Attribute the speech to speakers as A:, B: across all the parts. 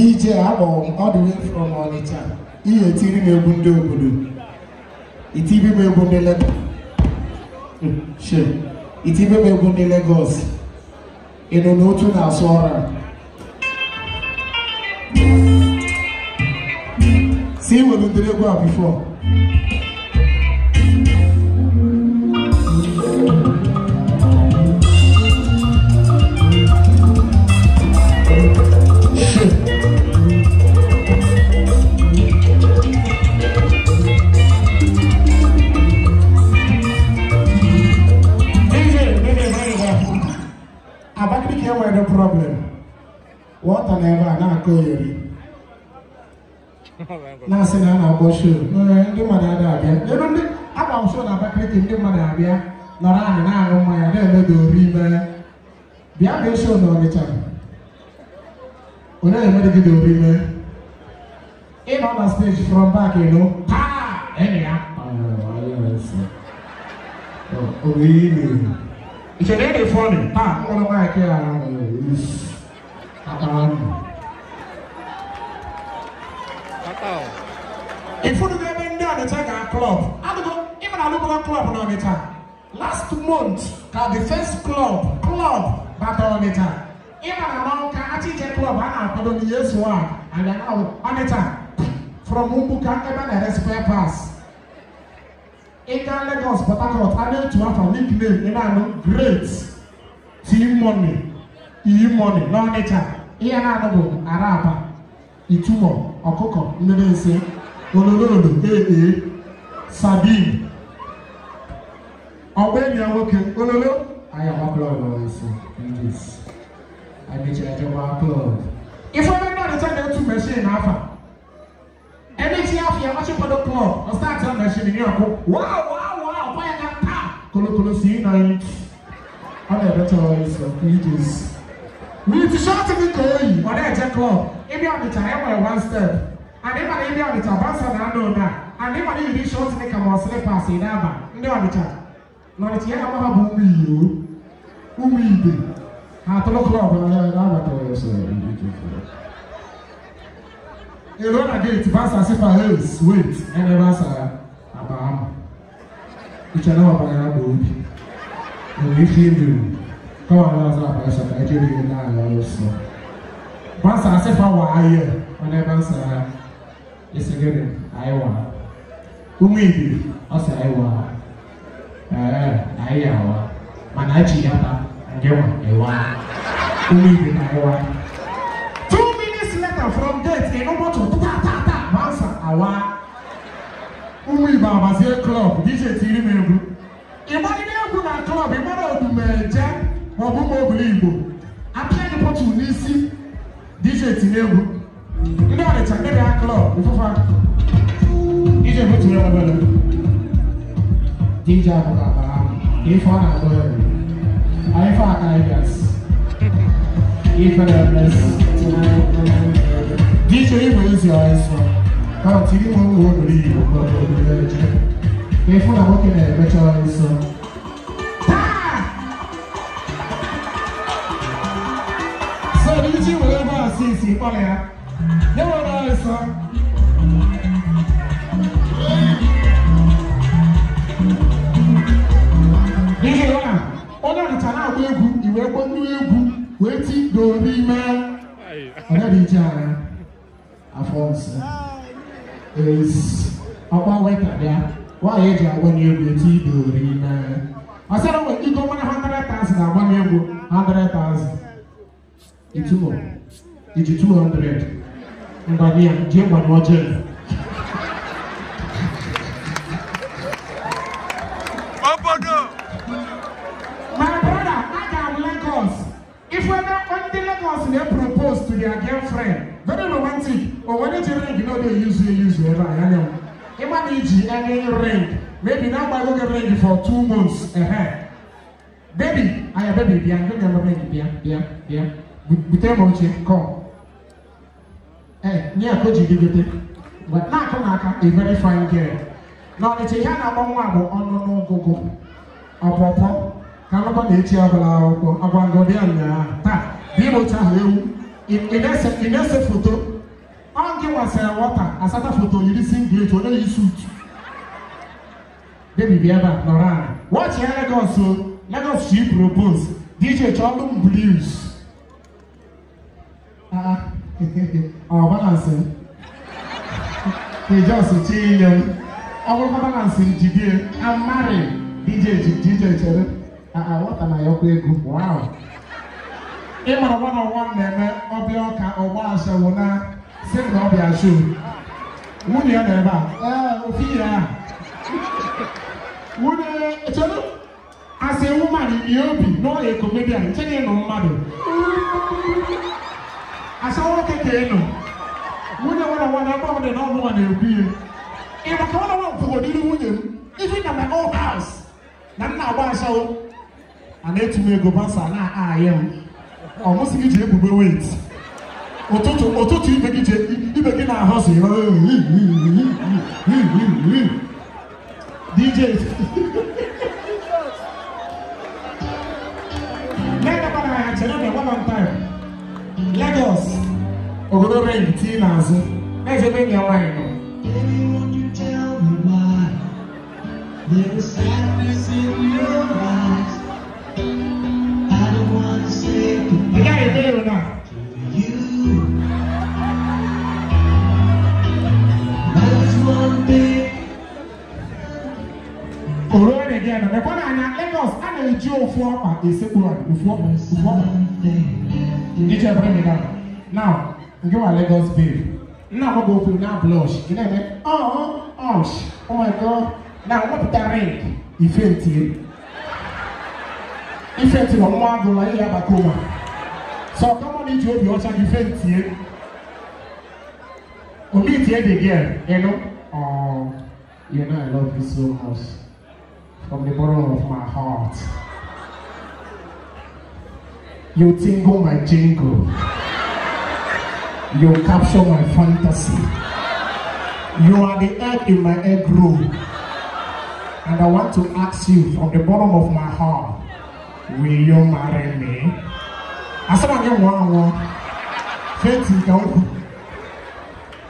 A: DJ akpọrọ m all the way from Onitsha. Ihe etiri m egwu ndị obodo. Itibe m egwu ndị Lagos. Itibe m egwu ndị Lagos. Ị nọ n'otu na-asụ ọra. Si were ndịrị egwu a before. Problem. What an ever na akọ eri. Na sị na na-agba show. Ndị mmadụ ada abịa. Ebe ndị agba show na Abakaliki ndị mmadụ abịa nọrọ anyị na-aṅụ mmanya na-emedo ori mee. Bịa bịa show na Ọnịcha. Onye na-emedo gị ori mee. Ị nọ na stage from back you know. Taa! Enyi ya. It's a very funny. Pa, one of my care. If you don't even take a club, I don't go even a local club on it. Last month, the first club back on it. Even a teacher club, I don't yes one, and then on it from Mumbuka, even a spare pass. In Lagos, Port Harcourt, I know to have a nickname in a great team money, e money, no nature. Ian Araba, Itumo, Okoko, Ndense, Olololo, Eh, Sabine. Obey okay, Ololo, I am a club also in this. I meet you at a club. If I don't know the time to machine, Alpha. Every year, I'm watching for the club. I start telling machine in your wow, wow, wow, why I got ta? Kolo kolo see night. I never told you pages. We need to shout to the koi or the club. If you are the time, one step. And if I am the time, I know now. And if I need to show to make a more slip pass in Abba, no, the chat. No, it's yet I'm a boom you. Umide. I told club and I you don't agree to pass as if I wait, and never say, Abam. Which I know about the if you do, come on, I give you now also. Pass as if I were here, whenever say, it's a good I want. Umidi, I say I want. I am Manachi and you want. Umidi, I want. 2 minutes later from gate, in no to ta ta ta, bouncer, awa. Umi Baba say club, DJ Tiri Mebu. Imagine you na club, imagine Odumeje, Obu Obuligbo. Apia the pot to nisi, DJ Tiri Mebu. You know the Chakere club, before DJ put to level. DJ Abuka, if one I found I guess. If I bless. DJ will your eyes from. Come to you, who believe you. If you are working at a better so. So, DJ will ever see, see, oh, yeah. Never know, sir. DJ, on the channel, you will go waiting, don't be man. Another Afonso is about wait there. Why age when you be doing? I said, oh, you go 100,000. I want you 100,000. It's 2. It's 200. And by the end, Jim one more jail. My brother, I got Lagos. If we're not on the Lagos, they propose to their girlfriend. Very romantic. Or when it's a ring, you know they use it. I know. Imagine any ring. Maybe now I will get ring for 2 months ahead. Baby, I have baby. I'm going to baby. Yeah. Come. Eh, near Koji give it. But now come a very fine girl. Now the Chihana on no go go. Apopo. Kanoko na-echi abala akwụkwọ agwa ngọdị anya taa bi mocha ahụ ewu ị na-ese foto Ọ gị nwasịrị wọta asata foto yiri singlet onye yi suit. Baby bịa ebe a nọrọ ala. Watch ya Lagos o. Lagos she propose. DJ chọọlụ m blues. Ah, ọ balance m. Ị just tinye m. Ọ bụrụkwa balance m jide. I'm married. DJ DJ chere. Ah, wọta na ya ọkwa ego. Wow. Ị mara one on one na-eme ọbịa ọka ọgba ashawo na sị na ọbịa show. Nwunye ya nọ ebe a. Ee, ofi ya. Nwunye chere. As a woman in your obi, not a comedian, chere nọ mmadụ. Asa nwoke ka ị nọ. Nwunye one on one ebe ọ dị na ọmụnwa na-ekwu ihe. Ị maka one on one kwugodiri nwunye m, even na my own house, na m na-agba ashawo. A na-etu m ego basa na-ayị m. Ọ mụsị gị ji ebubo wait. Ụtụtụ ụtụtụ ibe gị ji ibe gị na-ahọsị. DJ. Na-edekwana ya chere na one on time. Lagos. Ogodo ring tii n'azụ. Na-ejebe enyi ya nwaanyị nọ.
B: Baby, won't you tell me why there is sadness in your eyes? I don't wanna say
A: Ị
B: goodbye
A: gaghị eme ya na.
B: to you. Love is one thing.
A: Oro again. Mekwana anya Lagos a na-eji ofu ọkpa esekpu ala ofu ọkpa
B: There's
A: ofu ọkpa.
B: something left in
A: DJ bring me down. Now, nke wa Lagos babe. Nna m go ofu na blush. Ị na-eme oh oh oh my God. Now wepụta ring ife ntie. Ife ntie na nwa agụla ihe abakoma. So come on iji obi ọcha gị ife ntie. Obi tie the girl, you know. Oh, you know I love you so much. From the bottom of my heart. You tingle my jingle. You capture my fantasy. You are the egg in my egg roll. And I want to ask you from the bottom of my heart, will you marry me? I said, I want one. Faith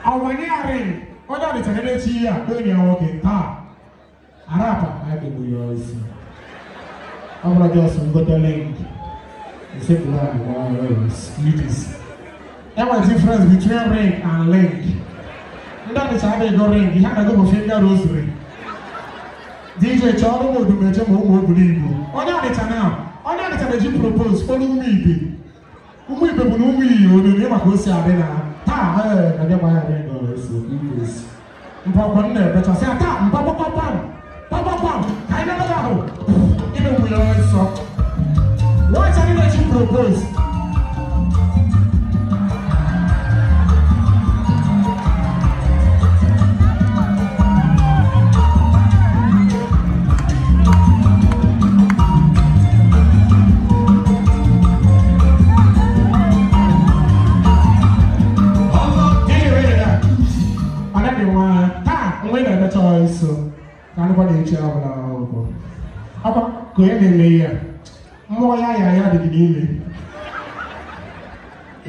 A: Ọwanye ring. Onye ọ dịchara n'echi ya, onye ya nwoke taa. Arapa, anyị bụ ya isi. Ọ bụrụ gị ọsọ ngote link. Ise blood ladies. There was difference between ring and link. Ndị ọdịcha adịghị go ring, ha na-go bụ finger rosary. DJ chọrọ ụmụ odumeje ma ụmụ obulu Igbo. Onye ọdịcha na onye ọdịcha na-eji propose olu ụmụ ibe. Ụmụ ibe bụ na ụmụ iyi olu na ịma ka o si adị na taa ee na gị gbaya ring ọrụ isi. Mpọpọ m na-ebechasị ya taa mpọpọpọpam pọpọpam ka anyị na-ebe ahụ ime nwunye nsọ. Why did you propose? Get ready now. I don't want taa nwe na-emecha ọsọ ka anụkwa na-eche ọbụla ọgụ. Akwa ka onye na-eme ihe a. Mmụọ ya ya ya dị gị n'ime.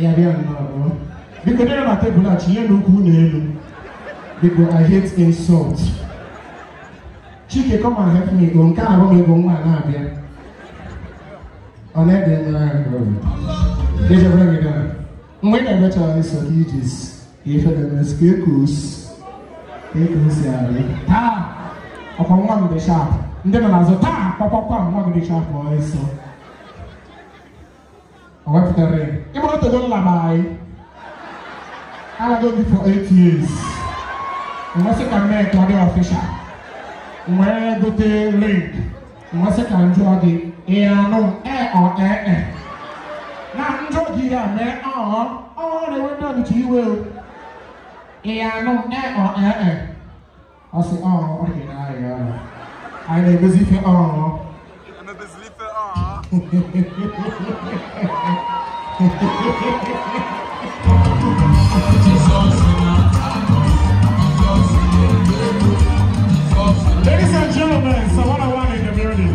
A: Ya bịa nnọọ. Biko dịrị na tebụl a chinye n'ukwu na elu. Biko I hate insult. Chike come and help me. O nke a na-agba m ego nwa a na-abịa. Ọ na-ede nwa ahụ. Deja bring it down. Mgbe ị na-emecha ọsọ ka iji ife na-eme ka ekusi ka ekusi adị. Taa ọkwa nwa m dị sharp. Ndị nọ n'azụ taa kpakpakpa nwa gị dị sharp ọsọ. O wepụtara ya. Ị mara otogo nla ma anyị. Alago gị for 8 years. Nwesị ka mee ka ọ dị official. Nwee gote link. Nwesị ka m jụọ gị ị anụ m ee ọ ee e. Na njọ gị ihe a mee ọ ọ na-enwe ndị ọnịcha iwe o. Ị anụ m ee ọ ee e. Ọ sị ọ ọ dị n'ahịa ya. Anyị na-emezi ife ọ.
C: Emebezilife ah.
A: Ladies and gentlemen, Sawana One in the building.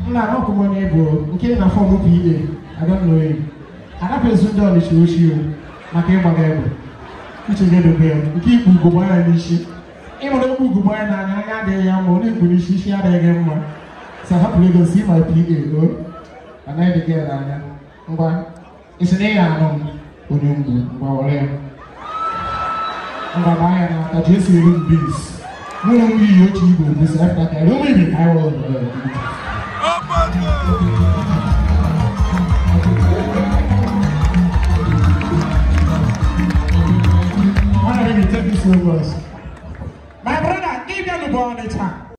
A: Nna, not come on ego. Nke na form PA. I don't know him. Anapụ ezu ndị Ọnịcha ochie o maka ịgbaga egbe. Uche ga-edobe ya nke ikpu ugogbe anya n'isi. Ịmụrụ ekpu ugogbe anya n'anya, anya adịghị ya mma, ọ na-ekpu n'isi, isi adịghị gị mma. So hapụ ego si my PA o anaghị dị gị n'anya. Ngwa, isi na ịya anụ m onye mgbu. Ngwa, were ya. Ngwa, baa ya n'aka, jee si elu m beans. Mụ na onwe iyi oche igwe ebusi afta ka ụmụ ibe ka anyị wụrụ.